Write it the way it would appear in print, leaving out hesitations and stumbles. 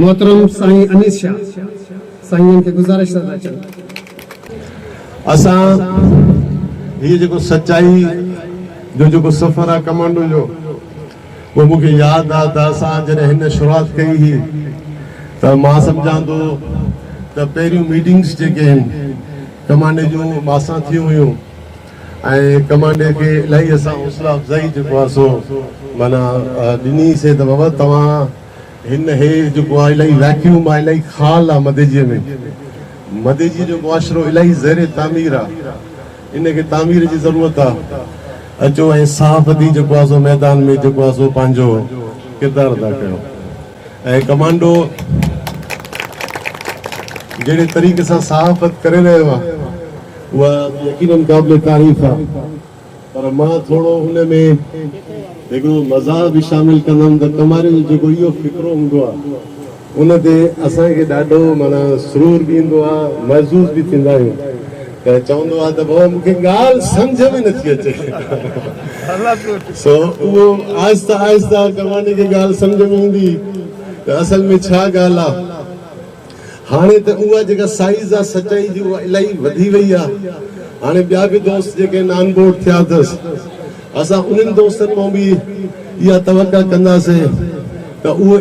محترم سائين انيس شاھ سائين جن کي گذارش ٿا ته اچن. اسان هي جيڪو سچائي جو جيڪو سفر آ ڪمانڊو جو اهو مون کي ياد آ ته اسان جڏهن هن شروعات ڪئي هئي ته مان سمجهان ٿو ته پهريون ميٽنگس جيڪي آهن ڪمانڊي جون مان سان ٿيون هيون ۽ ڪمانڊي کي الاهي اسان حوصلا افزائي جيڪو آ سو معنيٰ ڏني سي ته بابا توهان هن هي جيڪو آ الاهي ويڪيوم آ الاهي خال آ مديجي ۾ مديجي جو معاشرو الاهي زير تعمير آ ان کي تعمير جي ضرورت آ اچو ۽ صحافتي جيڪو آ سو ميدان ۾ جيڪو آ سو پنهنجو ڪردار ادا ڪيو ۽ ڪمانڊو جهڙي طريقي سان صحافت ڪري رهيو آ اها يقينن قابل تعريف آ. پر مان ٿورو ان ۾ هڪڙو مزاح به شامل ڪندم ته ڪماري جو جيڪو اهو فقرو هوندو آهي ان تي اسان کي ڏاڍو معنيٰ سرور به ايندو آهي محظوظ به ٿيندا آهيون ته چوندو آهي ته بابا مون کي ڳالهه سمجهه ۾ نٿي اچي سو اهو آهستي آهستي ڪماني کي ڳالهه سمجهه ۾ ايندي ته اصل ۾ ڇا ڳالهه آهي. هاڻي ته اها جيڪا سائيز آ سچائي جي اها الائي وڌي وئي آ. هاڻي ٻيا به دوست جيڪي آهن آن بورڊ ٿيا اٿس اسان انهن دوستن مان به اها توقع ڪنداسين ته اهي.